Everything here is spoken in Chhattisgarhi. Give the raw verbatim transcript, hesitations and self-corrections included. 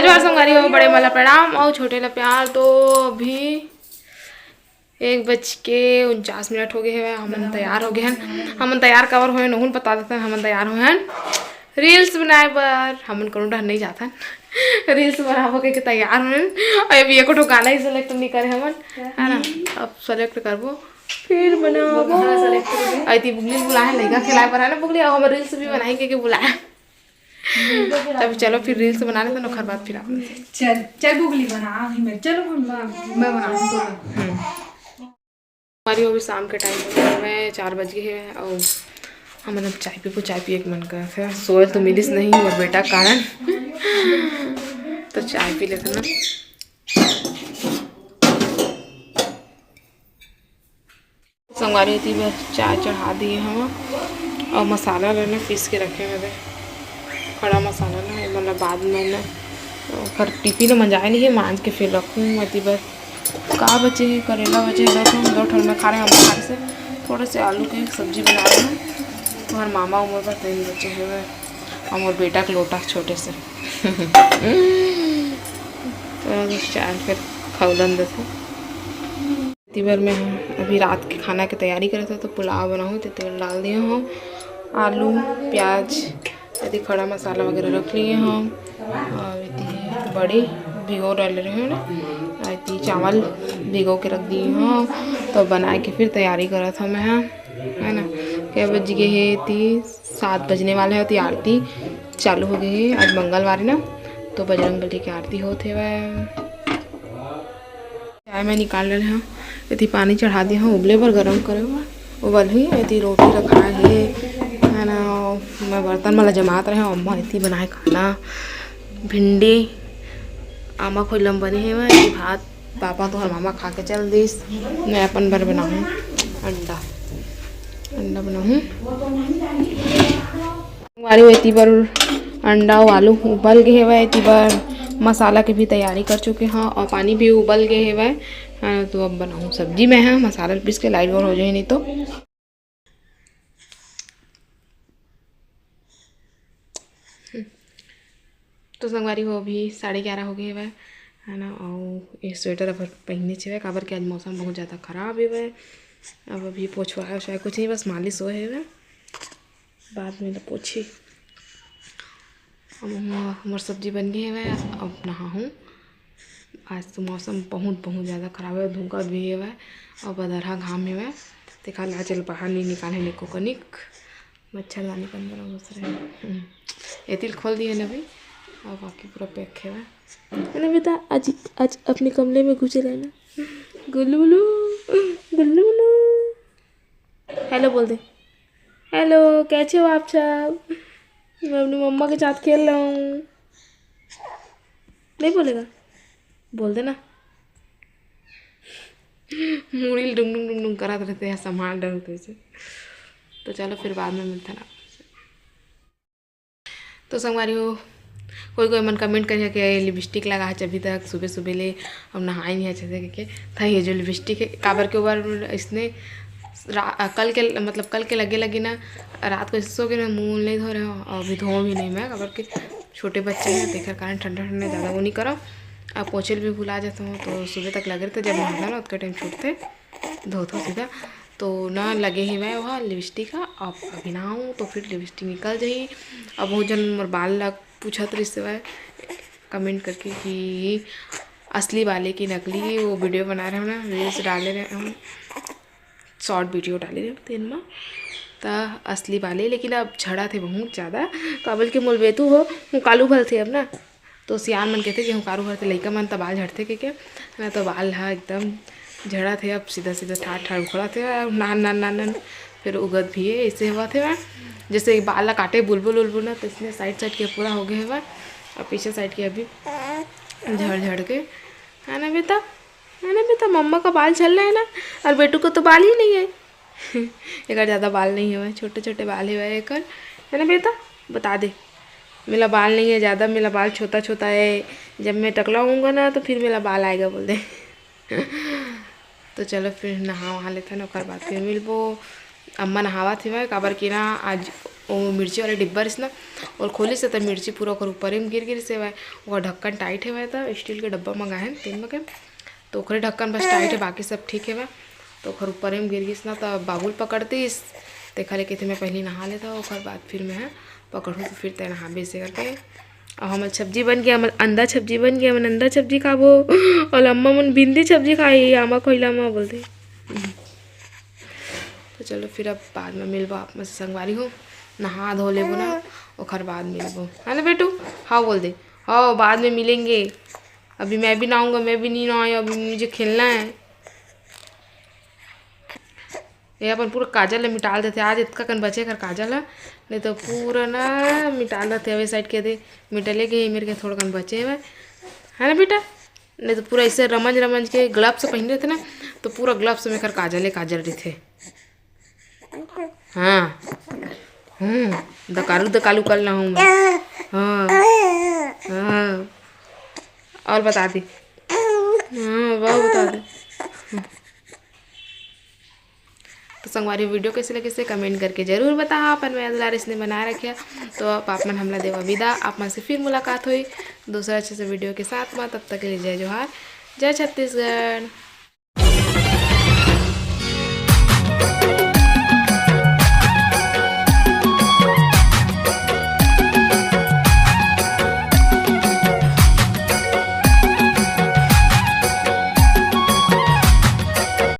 जोहार संगवारी हो, बड़े मन ला प्रणाम अउ छोटे ला प्यार। तो अभी एक बज के उनचास मिनट हो गए हवय, हमन तैयार हो गए हन। हमन तैयार काबर होए, नहुन बता देथन। हमन तैयार होए हन रील्स बनाए बर। हमन कोनो डहर नहीं जाथन, रील्स बनाबो कहिके तैयार होए हन। अउ अभी एको ठो गाना ही सिलेक्ट नहीं करे हमन, है ना? अब सिलेक्ट करबो, फिर बनाबो। अउ एती बुगली बुलाए, लइका खिलाए बर, है ना बुगली? अउ हमर रील्स भी बनाए कहिके बुलाए। तब चलो फिर रील्स बना लेथन, ओखर बाद फिर आप। चल, चल बुगली बना, अभी मैं, चलो हम, मैं बनाऊँ तो। हम्म। हमारी अभी शाम के टाइम हो गए हवय, चार बज गए हैं। और हमन अब चाय पीबो, चाय पिए के मन करत हे। सोए तो मिलिस नहीं मोर बेटा के कारण। तो चाय पी लेथन ना। संगवारी, एती बर चाय चढ़ा दिए हवं अउ मसाला ल ना पीस के रखे हवे, खड़ा मसाला ना, एमन ल बाद में ना ओखर टिफिन में जाए नहीं हे, मांज के फिर रखूँ। एती बर का बचे हे, करेला बचे हे, दो ठन, दो ठन मैं खा रहे हवं, खा से थोड़े से आलू के सब्जी बना रहे हवं। तुम्हार मामा उमर बर तीन बचे हवे, अउ मोर बेटा के लोटा छोटे से। तो चाय फिर खौलन देथे। एती बर मैं ह अभी रात के खाना के तैयारी करत हवं, तो पुलाव बनाहूँ, तो तेल डाल दिए हवं, आलू, प्याज, एती खड़ा मसाला वगैरह रख लिए हवं, और एती बड़ी भिगो डाले रहे हवं ना, और एती चावल भिगो के रख दिए हवं। तो बनाए के फिर तैयारी करत हवं मैं ह, है ना। के बज गए हे? एती सात बजने वाले हे, एती आरती चालू हो गए हे। आज मंगलवार हे ना, तो बजरंग बली के आरती होत हेवय। चाय मैं निकाल रहे हवं, एती पानी चढ़ा दे हवं उबले बर, गरम करे बर। उबलही, एती रोटी रखा हे, है ना। मैं बर्तन मन ला जमात रहे हवं, अम्मा एती बनाए खाना, भिंडी, आमा खोइला म बने हे, एती भात, पापा तो हर मामा खा के चल दिस। मैं अपन बर बनाहूँ अंडा, अंडा बनाहूँ। संगवारी हो, एती बर अंडा अउ आलू उबल गे हेवय, एती बर मसाला के भी तैयारी कर चुके हवं अउ पानी भी उबल गे हेवय। हाँ, तो अब बनाहूँ सब्जी मैं ह, मसाला पीस के लाइट बंद हो जाही नहीं तो। तो संगवारी हो, अभी साढ़े ग्यारह हो गए हेवय, है ना। अउ ये स्वेटर अब पहिने हवय, काबर कि आज मौसम बहुत ज़्यादा खराब हेवय। अब अभी पोछवाए ओछवाए कुछ नहीं, बस मालिश होए हेवय। बाद में ल पोछी। अब हमर, हमर सब्जी बन गे हेवय, अब नहाहूँ। आज तो मौसम बहुत, बहुत ज़्यादा खराब हे, धुंकर भी हेवय अउ बदरहा घाम हेवय, तेखर ले आज ल बाहर नहीं निकाले एको कनिक। मच्छरदानी के अंदर घुस रहे। हम्म। एती ल खोल दिए न अभी, अउ बाकी पूरा पैक हेवय। है ना बेटा, आज, आज अपने कमरे में घुसे रहना। गुल्लू गुल्लू, गुल्लू गुल्लू। हेलो बोल दे। हेलो, कैसे हो आप सब? मैं अपनी मम्मा के साथ खेल रहा हूँ। नहीं बोलेगा? बोल देना। मुड़ी ल डुंग डुंग डुंग डुंग करत रहते हैं, संभाल डर होते से। तो चलो, फिर बाद में मिलता ना। तो संगवारी हो, कोई कोई मन कमेंट करिया कि ये लिपस्टिक लगा है अभी तक, सुबह सुबह ले हम नहाए नहीं अच्छे से, कहिके था ये जो लिपस्टिक है, काबर के ऊपर इसने रा-, कल के, मतलब कल के लगे लगे ना, रात को सो के ना मुँह नहीं धो रहे हो, अभी धो भी नहीं मैं, काबर के छोटे बच्चे हैं, तेकर कारण ठंडा ठंडा ज़्यादा वो नहीं करो। अब पोछे ल भी भुला जाता हूँ, तो सुबह तक लगे रहते, जब नहाता ना उतका टाइम छूटते धोथो सीधा। तो ना लगे हेवय ओहा लिपस्टिक ह, अब अभी नहाहूँ तो फिर लिपस्टिक निकल जाही। अब बहुत जन मोर बाल ला पूछत रहिस हेवय कमेंट करके कि असली वाले की नकली, वो वीडियो बना रहे हो ना, रील्स डाले रहे हो, शॉर्ट वीडियो डाले रहे हो तेन म, त असली वाले। लेकिन अब झड़त हे बहुत ज़्यादा, काबर के मोर बेटू हो, वो कालू भलथे अब ना, तो सियान मन कहथे कि हुंकारू भरथे, लइका मन त बाल झड़थे कहिके, ना तो बाल ह एकदम झड़त हे, अब सीधा सीधा ठाड़ ठाड़ उखड़त हे, अउ नान नान नान नान फिर उगत भी हे, ऐसे होवत हे। जैसे बाल ला काटे बुलबुल उलबुल ना, तो इसने साइड साइड के पूरा हो गए हे, अब पीछे साइड के अभी झड़ झड़ के, है ना बेटा, है ना बेटा, मम्मा का बाल झड़ रहा है ना, और बेटू को तो बाल ही नहीं है। एकर ज़्यादा बाल नहीं हेवय, छोटे छोटे बाल हेवय एकर, है ना बेटा? बता दे, मेरा बाल नहीं है ज़्यादा, मेरा बाल छोटा छोटा है, जब मैं टकला होऊंगा ना तो फिर मेरा बाल आएगा बोल दे। तो चलो फिर नहा वहा लेथन, ओकर बाद फिर मिलबो। अम्मा नहावत हेवय, काबर कि ना आज ओ मिर्ची वाला डिब्बा रहिस ना, ओला खोलिस त मिर्ची पूरा ओकर ऊपरे में गिर गिरिस हवय। ओकर ढक्कन टाइट हवय, त स्टील के डब्बा मंगाए हन तीन म के, त ओकरे ढक्कन बस टाइट हे, बाकी सब ठीक हवय। त ओकर ऊपरे में गिर गिस ना, त बाबू ल पकड़ दिस। तेखर ले कहिथे, "मैं पहिली नहा लेथव, ओकर बाद फिर मैं ह पकड़हूँ, त फिर तैं नहाबे," अइसे करके। अब हमर सब्जी बन गे, हमर अंडा सब्जी बन गे, हमन अंडा सब्जी खाबो। अउ अम्मा मन भिंडी सब्जी खाही, आमा खोइला म बोलथे। तो चलो फिर अब बाद में मिलबो आप मन से संगवारी हो, नहा धो लेबो ना, ओखर बाद मिलबो, है ना बेटू? हाँ बोल दे, हाँ बाद में मिलेंगे। अभी मैं भी नहाऊंगा, मैं भी नहीं नहाया, अभी मुझे खेलना है। ये अपन पूरा काजल ला मिटाल देथे, आज इतका कन बचे कर काजल ला, नहीं तो पूरा ना मिटाल देथे। अवे साइड के दे मिटले के मेरे के थोड़ा कन बचे हवय, है ना बेटा? नहीं तो पूरा ऐसे रमंज रमंज के ग्लव्स पहन रहिथे ना, तो पूरा ग्लव्स में कर काजले काजल रहिथे। हाँ, हम्म, दकालू दकालू कर ला हूँ मैं। हाँ, हाँ, और बता दे। हाँ, वह बता दे। तो संगवारी, वीडियो कैसे लगे से कमेंट करके जरूर बताहा। अपन मया दुलार इसने बनाए रखे। तो अब आप मन हमला देवा विदा, आप मन से फिर मुलाकात होई दूसरा अच्छे से वीडियो के साथ में। तब तक के लिए जय जोहार, जय छत्तीसगढ़।